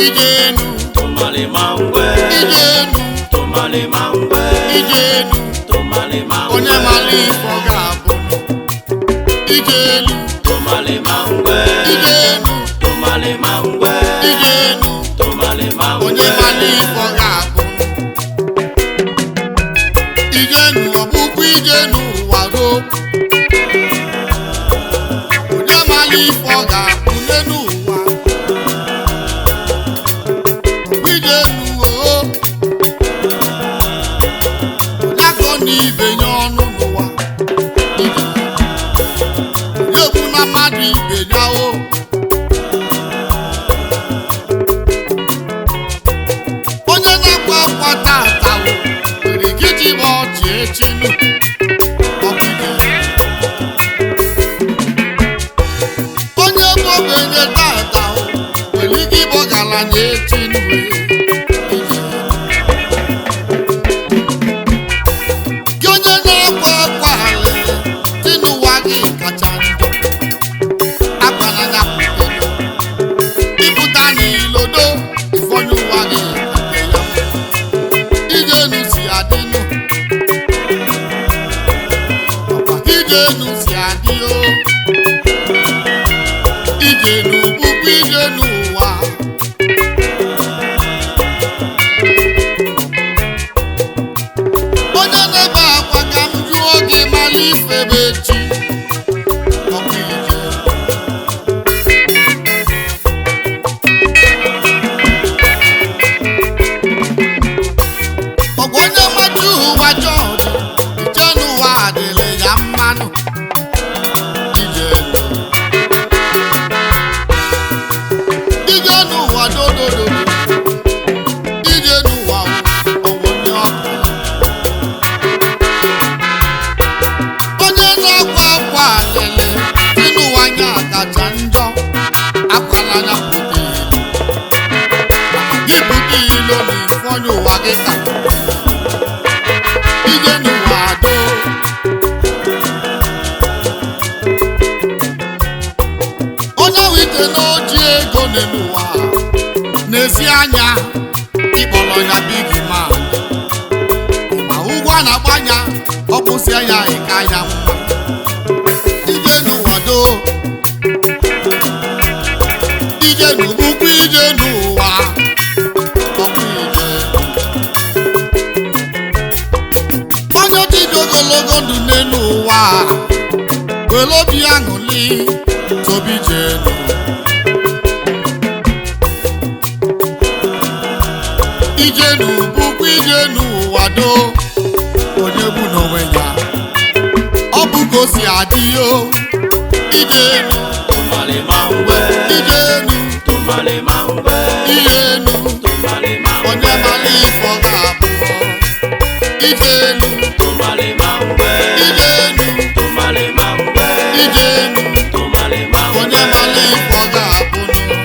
Ijenu, ijenu, ijenu, onye mara ife ọ ga-abụ. Ijenu, ijenu, ijenu, onye mara ife ọ ga-abụ. Ijenu ọ bụkwa ijenu ụwa ruo. Onye mara ife ọ ga-abụ n'elu ụwa. Ijenu oo. Onye akọ na ibe nye ọnụ n'ụwa. Onye egwu na mmadụ ibe ya o. Onye na-akwa akwa tata o nwere ike iji gba ọchị echi nụ. Ọ bụ ije. Onye bụ ogbenye tata o nwere ike ịbụ ọgaranya echi nụ. Ije. Gị onye na-akwa akwa alịlị si n'ụwa gị kacha njọ. Akpananya pụtara ịpụta n'ilodo ịfọnye ụwa gị nke ya. Ijenu si adịnụ. Ọkwa ijenu si adị o. Ijenu bụkwa ijenu ụwa. Onye na-ebe akwa ka m jụọ gị mara ife bụ echi. Ọkwa ije. Ọgwa onye mmadụ ụwa jọọjị, ije n'ụwa adịrị ya mmanụ. Ije nụ. Ije n'ụwa dodododo. Ije n'ụwa ọwụ onye ọkụ. Onye na-akwa akwa alịlị si n'ụwa nya kacha njọ. Akwala ya pụta ilo. Gị pụta ilo na ifeonye ụwa gị ka. Ije n'ụwa do. Onye ahụ ite n'oji ego n'elu ụwa n'ezi anya ịkpọrọ ya big man. Ma ụgwọ a na-agba ya ọ kwụsịa ya ịka ya mma. Ije n'ụwa do. Ije n'ugwu ije n'ụwa. Ọkụ ije. Onye dị ogologo ndụ n'elu ụwa were obi aṅụrị tobi jenu. Ijenu bụkwa ijenu ụwa do. Onye bụ n'onwe ya ọ bụ ka o si adị yo. Ijenu, ijenu, ijenu, onye mara ife ọ ga-abụ. Ijenu, ijenu, ijenu, onye mara ife ọ ga-abụ nụ.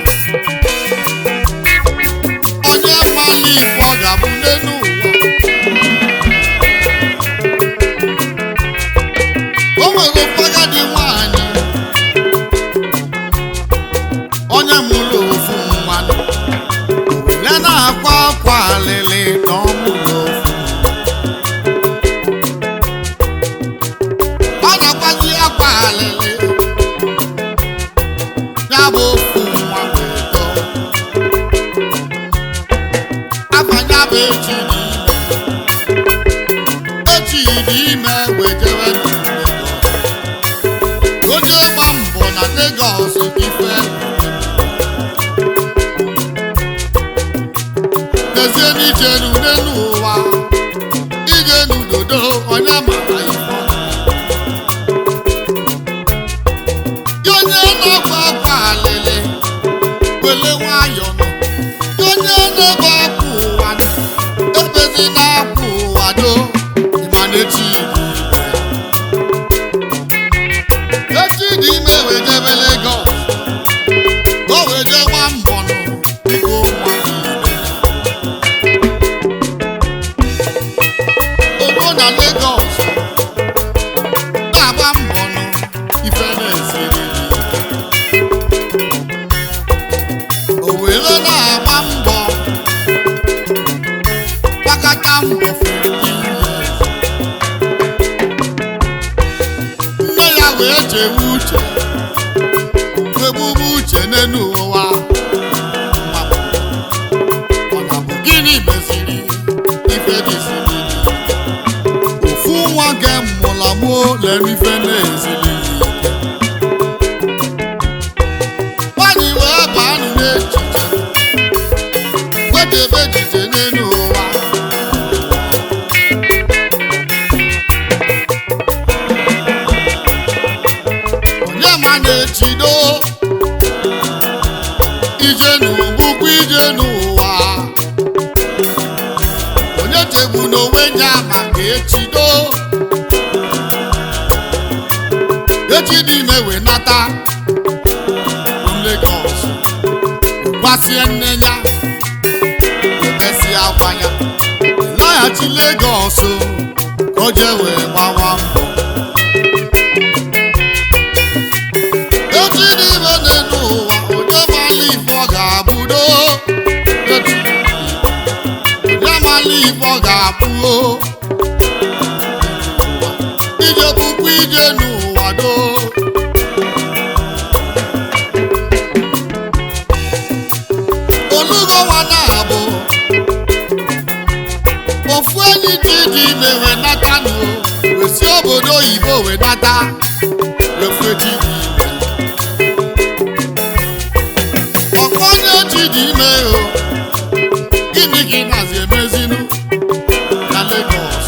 Onye mara ife ọ ga-abụ n'elu ụwa. O nwere ofu agadi nwanyị, onye mụrụ ofu nwa. Ya na-akwa akwa alịlị na ọ mụrụ ofu nwa. Ọ na-akwazi akwa alịlị, ya bụ ofu nwa wee tọọ. Afa ya bụ echi dị ime. Echi dị ime wee jewe n'Lagos. O jee gba mbọ na Lagos ife. N'ezie n'ijenu n'elu ụwa, ijenu dodo onye mara ife ọ ga-abụ. Gị onye na-akwa akwa alịlị, wele nwayọọ nụ. Gị onye na-ebe akwa ụwa nụ, ebezi na-akwa ụwa do, ịma na echi dị ime. Echi dị ime wee jebe Lagos, o wee jee gba mbọ nụ, biko nwa dị ime. Ogo na Lagos na-agba mbọ nụ, ife na-esiri ya ike. O were na-agba wee chewe uche egbugbu uche n'elu ụwa. Ọ na-abụ gịnị meziri ife dịziri ofu nwa nke mụlamụo lere ife na-ezili ike. Nwanyị wee baa nụ n'echiche wetebe echiche n'elu ụwa. Onye ma na-echido ije n'ugbukwu ije n'ụwa, onye chegbu n'onwe ya maka echido echi dị ime wee nata from Lagos, gwasie nne ya wee akwa ya laghachi Lagos ka o jee wee gbawa mbọ. Echi dị ime n'elu ụwa, onye mara ife ọ ga-abụdo, onye mara ife ọ ga-abụ o. Ije bụkwa ije n'ụwa do. Olugo nwa na-abụ ofu enyi ji dị ime wee nata nụ, wee si obodo oyibo wee nata, wee fue chi dị ime. Ọkọ onye chi dị ime o, gịnị ka ị nazi emezinu na Lagos?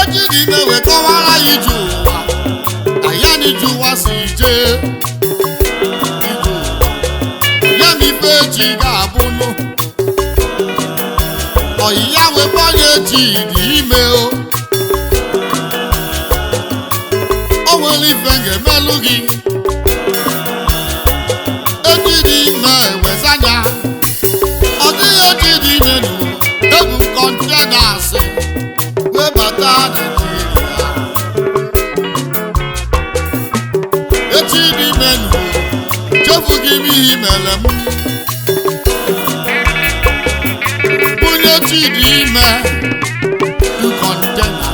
Echi dị ime wee kọwara ya ije ụwa na ya na ije ụwa si jee ije ụwa, ya ma ife echi ga-abụnụ. Ọyị ya wee kpọnye echi dị ime o, o nwere ife ga-emelụ gị. Echi dị ime wezanya, ọ dịghị echi dị ime nụ ebu kọntena asị wee bata Naịjirịa. Echi dị ime nụ chefughị m ihe mere m bunye chi dị ime du kọntena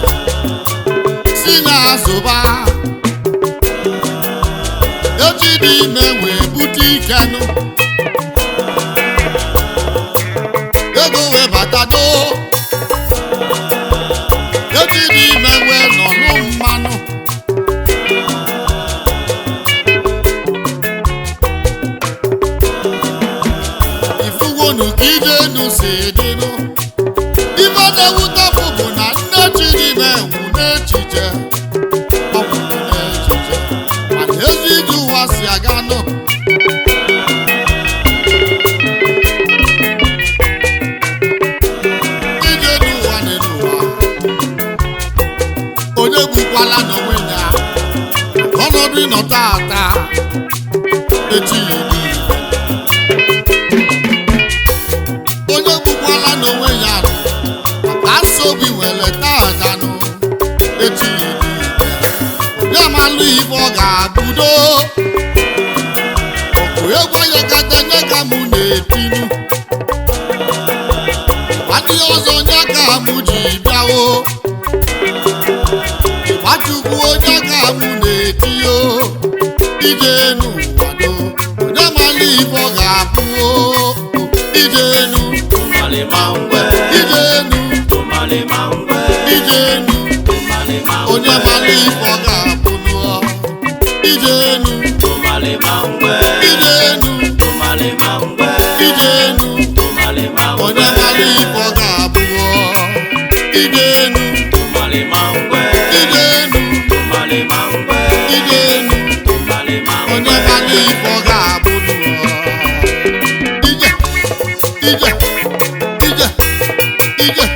si na-azụba. Echi dị ime wee bute ikenụ ego wee bata doo. Echi dị ime wee nọlụ mmanụ. Ifugonu ka ije enu si dịnụ. Ife na-ewute m bụ na nne Chidime nwụ n'echiche, ọ nwụrụ n'echiche mana ezi ije ụwa si aga nụ. Ije n'ụwa n'elu ụwa, onye gbukwala n'onwe ya ọnọdụ ịnọ tata echi dị ime. Onye gbukwala n'onwe ya maka asọbi were tadanụ echi dị ime. Onye amalụ ife ọ ga-abụdo ọkụ egwu ya kata nye ka mụ na-etinu adịghị ọzọ onye ka mụ ji bịawo Nwachukwu onye ka mụ na-etiyo ije n'ụwa do onye amalụ ife ọ ga-abụ ije enu ije enu ije enu onye amalụ ife ọ ga-abụ nụọ ije enu ije enu ije enu onye amalụ ife ọ ga-abụ ije enu ije enu ije enu onye amalụ ife ọ ga-abụ nụọ ije ije ije ije.